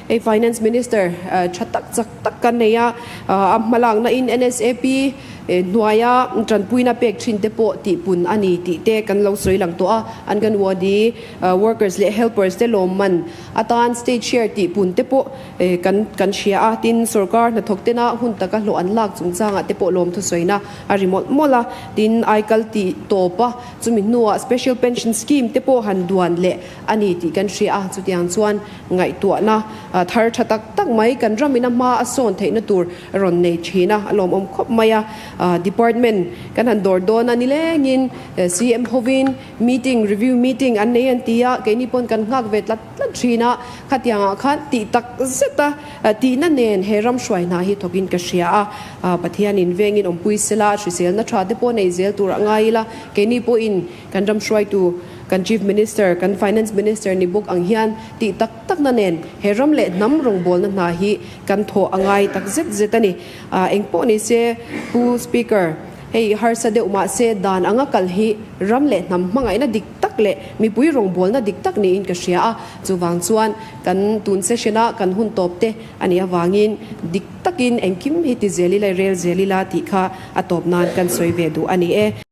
Hei Finance Minister tha tak chak tak kan nei a, a hmalakna in NSAP hnuaia tanpuina pek thin te pawh tihpun a ni tih te kan lo sawi lang tawh a. Anganwadi workers leh helpers te lawmman atan state share tihpun te pawh kan kan hria a. Tin, sorkar hnathawk tena hun taka hlawh an lak chungchangah te pawh lawmthu sawina a ri mawlh mawlh a. Tin, aikal tih tawp a, chumi hnuah special pension scheme te pawh han duan leh a ni tih kan hria a. Chutiang chuan Ngaihtuahna thar tha tak tak mai kan ramina hma a sawn theihna tur rawn nei thin a, a lawmawm khawp mai a. Department kan han dawr dawn a nilengin CM hovin meeting, review meeting an nei an ti a, keini pawn kan nghak ve tlat tlat thin a, khatiangah khan tih tak zet a tihna nen he ram hruai hna hi thawkin ka hria a. Pathianin vengin awmpui sela, hriselna tha te pawh nei zel tur a ngai ila, keini pawhin kan ram hruaitu Kan Chief Minister, kan Finance Minister ni bawk ang hian tih tak takna nen he ram leh hnam rawngbawlna hna hi kan thawh a ngai tak zet zet a ni. Engpawh ni se Pu Speaker, hei harsa deuh mah se dan anga kal hi ram leh hnam hmangaihna dik tak leh mipui rawngbawlna dik tak niin ka hria a. Chuvang chuan kan tun session a kan hun tawp te a nih avangin dik takin engkim hi ti zel ila, rel zel ila tih kha a tawp nan kan sawi ve duh a ni e.